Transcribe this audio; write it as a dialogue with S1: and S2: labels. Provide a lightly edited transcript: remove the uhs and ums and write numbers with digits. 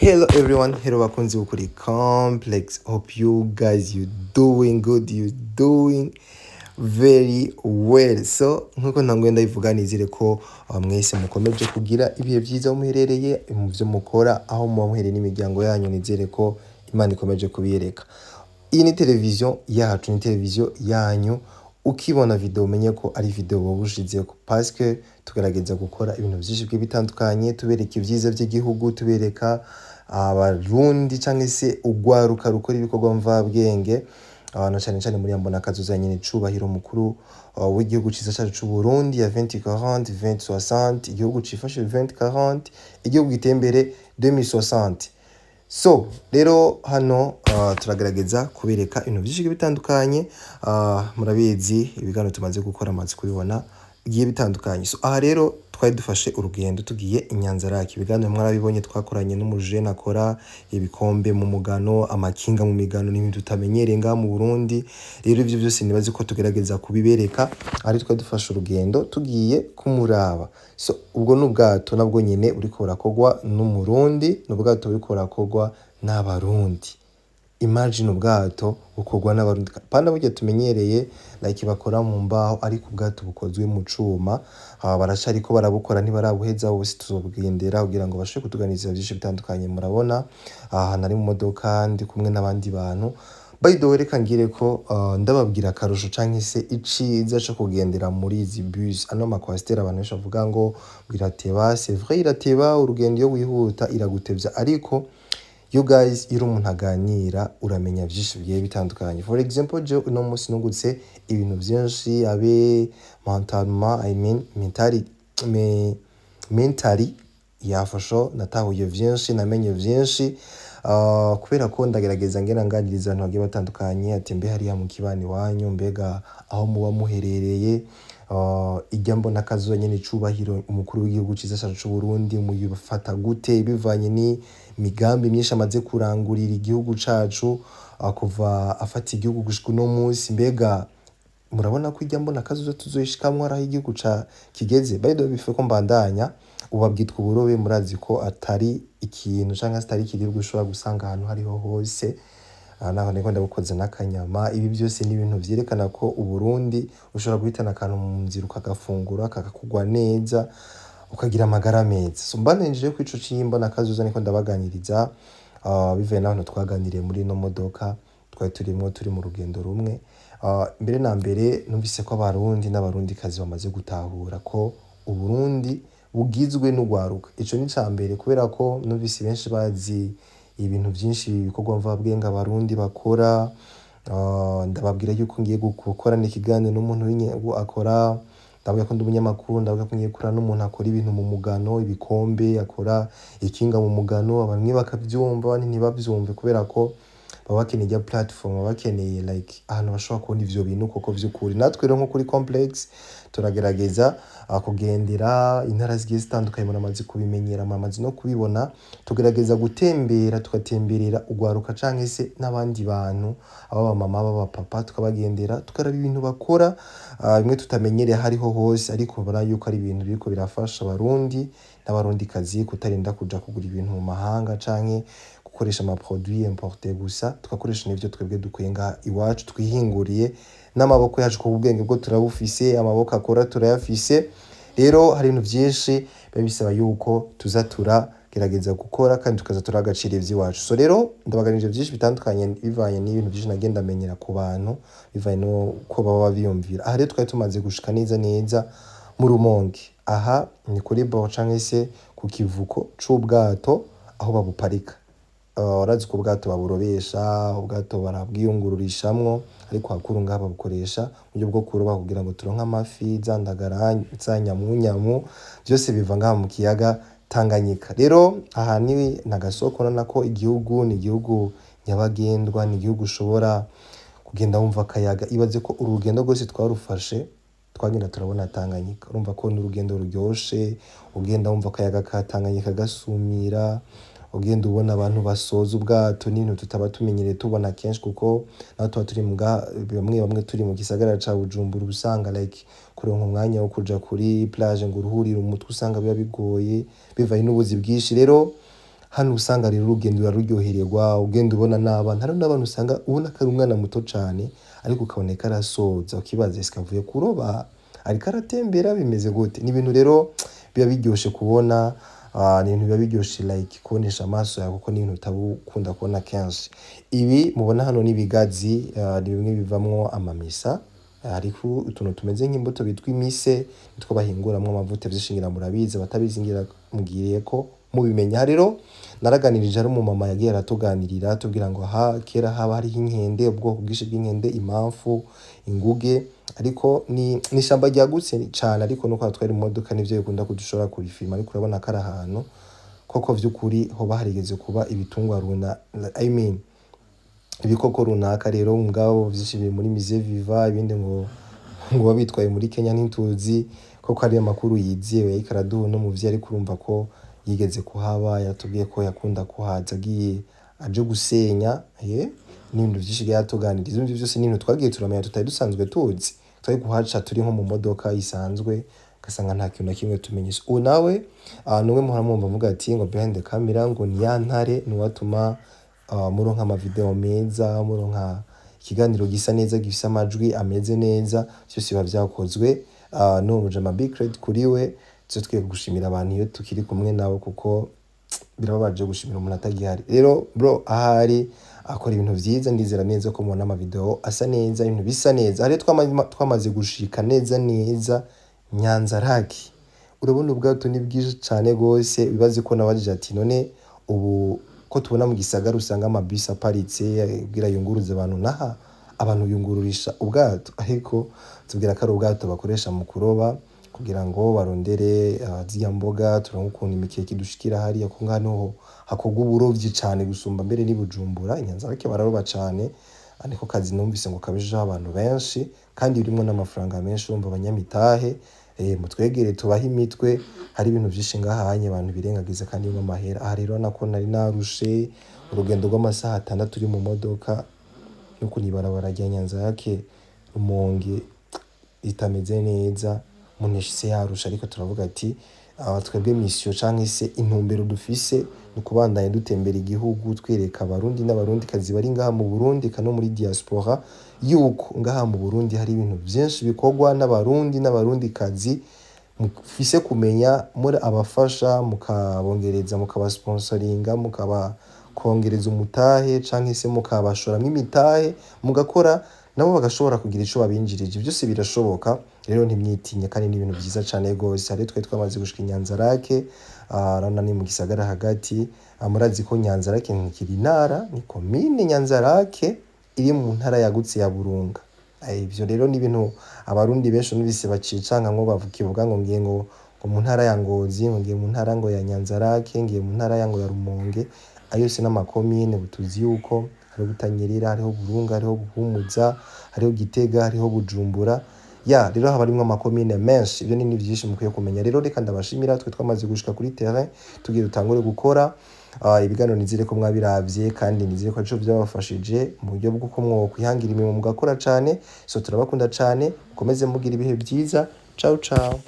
S1: Hello everyone, hello bakunzi b'ukuri complex. Hope you guys you doing good, you doing very well. So nkuko ntanguye ndabivuga, nizere ko mwese mukomeje kugira ibihe byiza aho muherereye, mu byo mukora, aho muba muherereye n'imiryango yanyu. Nizere ko Imana ikomeje kubiyereka. Iyi ni televiziyo yacu, ni televiziyo yanyu. Ukibona video umenye ko ari video wowe ushizeko, parce que tugerageza gukora ibintu byinshi bigiye bitandukanye, tubereka ibyiza by'igihugu, tubereka Abarundi cyangwa se ugwaruka rukora ibikorwa mvabwenge, na cyane cyane muri mbona kazoza nyene cubahiro mukuru w'igihugu ciza cacu c'u Burundi ya 2040 2060, igihugu cifashe 2040, igihugu giteye imbere 2060. So rero hano turagerageza kubereka ibintu byinshi bigiye bitandukanye. Murabizi ibiganiro tumaze gukora, amaze kubibona bigiye bitandukanye. So aha rero twari dufashe urugendo tugiye i Nyanza-Lac. Ibiganiro mwarabibonye, twakoranye n'umujene akora ibikombe mu mugano, amakinga mu migano, n'ibintu tutamenyereye ngaha mu Burundi. Rero ivyo byose nibazi ko tugerageza kubibereka. Ari twari dufashe urugendo tugiye kumuraba. So ubwo ni ubwato nabwo nyene buriko burakorwa n'Umurundi, ni ubwato buriko burakorwa n'Abarundi. Imagine ubwato bukorwa n'Abarundi, pana burya tumenyereye like bakora mu mbaho, ariko ubwato bukozwe mu cuma. Baracariko barabukora, ntibarabuheza bose. Tuzobwendera kugira ngo bashe kutuganiriza byinshi bitandukanye. Murabona aha nari mu modoka ndi kumwe n'abandi bantu. By the way, reka ngire ko ndababwira akarusho canke se iciza co kugendera muri izi bus, ano ma coaster. Abantu benshi bavuga ngo irateba. C'est vrai, irateba urugendo, iyo wihuta iragutevya, ariko you guys, iyo uri umuntu aganira uramenya vyinshi bigiye bitandukanye. For example, je uno munsi nungutse ibintu vyinshi, abe mentalement, I mean mentally, mentally yafasha. Natahuye vyinshi, namenye vyinshi, kubera ko ndagerageza ngena nganiriza abantu bagiye batandukanye, ati mbe hariya mu kibani iwanyu, mbega aho muba muherereye, irya mbona kazoza nyene icubahiro umukuru w'igihugu ciza cacu c'Uburundi muyifata gute, bivanye n'imigambi myinshi amaze kurangurira igihugu cacu, kuva afata igihugu gushika uno munsi? Mbega murabona ko irya mbona kazoza tuzoyishikamwo ari aho igihugu ca kigeze? By the way, before ko mbandanya, ubu bwitwa uburobe. Murazi ko atari ikintu canke atari ikiribwa ushobora gusanga ahantu hariho hose. Aha naho niko ndabukoze n'akanyama. Ibi byose ni ibintu vyerekana ko Uburundi ushobora guhitana akantu mu nzira ukagafungura kakakugwa neza, ukagira amagara meza. So mbandanije ko ico c'imbona kazoza niko ndabaganiriza, bivuye n'abantu twaganiriye muri ino modoka twari turimwo, turi mu rugendo rumwe. Mbere na mbere numvise ko Abarundi n'Abarundikazi bamaze gutahura ko Uburundi bugizwe n'ugwaruka. Ico ni ica mbere, kubera ko numvise benshi bazi ibintu vyinshi, ibikorwa mvabwenge Abarundi bakora. Ndababwira yuko ngiye gukorana ikiganiro n'umuntu akora, ndababwira ko ndi umunyamakuru, ndababwira ko ngiye gukorana n'umuntu akora ibintu mu mugano, ibikombe, akora ikinga mu mugano. Bamwe bakavyumva, abandi ntibavyumve, kubera ko baba bakeneye irya platform, baba bakeneye like ahantu bashobora kubona ivyo bintu koko vy'ukuri. Natwe rero nko kuri complex turagerageza kugendera intara zigiye zitandukanye. Muramaze kubimenyera, muramaze no kubibona. Tugerageza gutembera, tugatemberera ugwaruka canke se n'abandi bantu, aba mama, baba papa, tukabagendera, tukaraba ibintu bakora, bimwe tutamenyereye hariho hose, ariko ubona yuko ari ibintu biriko birafasha Abarundi n'Abarundikazi kutarinda kuja kugura ibintu mu mahanga canke gukoresha ama produits importés gusa, tugakoresha n'ivyo twebwe dukuye ngaha iwacu, twihinguriye n'amaboko yacu, kuko ubwenge bwo turabufise, amaboko akora turayafise. Rero hari ibintu vyinshi biba bisaba yuko tuza turagerageza gukora kandi tukaza turaha agaciro ivy'iwacu. So rero ndabaganirije vyinshi bitandukanye bivanye n'ibintu vyinshi nagenda menyera ku bantu, bivanye n'uko baba biyumvira. Aha rero twari tumaze gushika neza neza mu Rumonge. Aha ni kuri bord canke se ku kivuko c'ubwato aho babuparika. Urazi ko ubwato baburobesha, ubwato barabwiyungururishamwo, ariko hakuru ngaha babukoresha mu buryo bwo kuroba kugira ngo turonke amafi, za ndagara, za nyamunyamu, vyose biva ngaha mu kiyaga Tanganyika. Rero aha ni n'agasoko. Urabona ko igihugu ni igihugu nyabagendwa, ni igihugu ushobora kugenda wumva akayaga. Ibaze ko uru rugendo rwose twarufashe twagenda turabona Tanganyika. Urumva ko ni urugendo ruryoshe, ugenda wumva akayaga ka Tanganyika gasumira, ugenda ubona abantu basoza ubwato, n'ibintu tutaba tumenyereye tubona kenshi, kuko naho tuba turi bamwe bamwe turi mu gisagara ca Bujumbura, uba usanga like kuronka umwanya wo kuja kuri plage ngo uruhurire umutwe usanga biba bigoye bivanye n'ubuzi bwinshi. Rero Hano usanga rero urugendo uraruryohererwa, ugenda ubona n'abana. Hariho n'abantu usanga ubona ko ari umwana muto cane, ariko ukabona ariko arasoza, ukibaza eske avuye kuroba, ariko aratembera, bimeze gute? Ni ibintu rero biba biryoshe kubona, ni ibintu biba biryoshe like kubonesha amaso yawe, kuko ni ibintu utaba ukunda kubona kenshi. Ibi mubona hano ni ibigazi, ni bimwe bivamwo amamesa. Hariko utuntu tumeze nk'imbuto bitwa imise, nitwo bahinguramwo amavuta. Vyinshi ngira murabizi, abatabizi ngira mugiriyeko mubimenya. Aha rero naraganirije, hari umumama yagiye aratuganirira atubwira ngo aha kera haba hariho inkende, ubwoko bwinshi bw'inkende, impamfu, inguge, ariko ni ishamba ryagutse cane, ariko nuko twari mu modoka nivyo bikunda kudushobora kurifilma. Ariko urabona ko ari ahantu koko vy'ukuri hoba harigeze kuba ibitungwa runa, I mean ibikoko runaka. Rero mugabo vyinshi biri muri musée vivant, ibindi ngo babitwaye muri Kenya, ntituzi koko ari amakuru yizewe yariko araduha uno muvyeyi. Ariko urumva ko yigeze kuhaba, yatubwiye ko yakunda kuhaza agiye aje gusenya n'ibintu vyinshi yatuganiriza. Ivyo vyose ni ibintu twagiye turamenya tutari dusanzwe tuzi. Twari kuhaca turi nko mu modoka isanzwe, ugasanga nta kintu na kimwe tumenyesha. Ubu nawe numwe muhora mwumva avuga ati ngo behind the camera, ngo ni ya ntare, niwatuma muronka amavideo meza, muronka ikiganiro gisa neza, gifise amajwi ameze neza. Vyose biba vyakozwe n'uwo mujama. Big credit kuri we. Tuze twiye gushimira abantu iyo tukiri kumwe nabo, kuko birababaje gushimira umuntu atagihari. Rero bro ahari akora ibintu vyiza, ndizera neza ko mubona amavideo asa neza, ibintu bisa neza. Hariyo twamaze gushika neza neza Nyanza-Lac. Urabona ubwato ni bwinshi cane gose. Bibaze ko nabajije ati none ubu ko tubona mu gisagara usanga amabisi aparitse kugira yunguruze abantu, naha abantu yungururisha ubwato? Ariko tubwira ko ari ubwato bakoresha mu kuroba kugira ngo barondere zirya mboga, turonke ukuntu imikeke idushikira hariya, ko ngaha niho hakorwa uburovyi cane gusumba mbere n'i Bujumbura. I Nyanza-Lac bararoba cane, niko kazi numvise ngo kabeshejeho abantu benshi kandi birimwo n'amafaranga menshi. Urumva abanyamitahe mutwegere tubahe imitwe. Hari ibintu vyinshi ngahanye abantu birengagiza kandi birimwo amahera. Aha rero nako nari narushe, urugendo rw'amasaha 6 uri mu modoka, n'ukuntu ibarabara rya Nyanza-Lac Rumonge ritameze neza, umuntu yashitse yarushe. Ariko turavuga ati twebwe mission canke se intumbero dufise ni ukubandanya dutembera igihugu, twereka abarundi n'abarundikazi bari ngaha mu Burundi eka no muri diaspora yuko ngaha mu Burundi hari ibintu vyinshi bikorwa n'abarundi n'abarundikazi mufise kumenya, muri abafasha, mukabongereza, mukabasponsoringa, mukabakongereza umutahe canke se mukabashoramwo imitahe, mugakora nabo bagashobora kugira ico babinjirije. Vyose birashoboka rero, ntimwitinye, kandi ni ibintu vyiza cane gose. Hariyo twari twamaze gushika i Nyanza-Lac, urabona ni mu gisagara hagati. Murazi ko Nyanza-Lac ntikiri intara, ni komine Nyanza-Lac iri mu ntara yagutse ya Burunga. Ivyo rero ni ibintu abarundi benshi numvise bacicankamwo, bakivuga ngo ngiye ngo mu ntara ya Ngozi, ngo ngiye mu ntara ngo ya Nyanza-Lac, ngiye mu ntara ya ngo ya Rumonge. Ayo yose n'amakomine. Tuzi yuko hariho Butanyerera, hariho Burunga, hariho Buhumuza, hariho Gitega, hariho Bujumbura. Ya rero haba harimwo amakomine menshi. Ivyo ni vyinshi mukwiye kumenya. Rero reka ndabashimira. Twe twamaze gushika kuri terrain, tugiye dutangure gukora ibiganiro. Nizere ko mwabiravye kandi nizere ko arico vyabafashije mu buryo bw'uko mwokwihangira imirimo mugakora cane. So turabakunda cane, mukomeze mugira ibihe vyiza. Ciao ciao.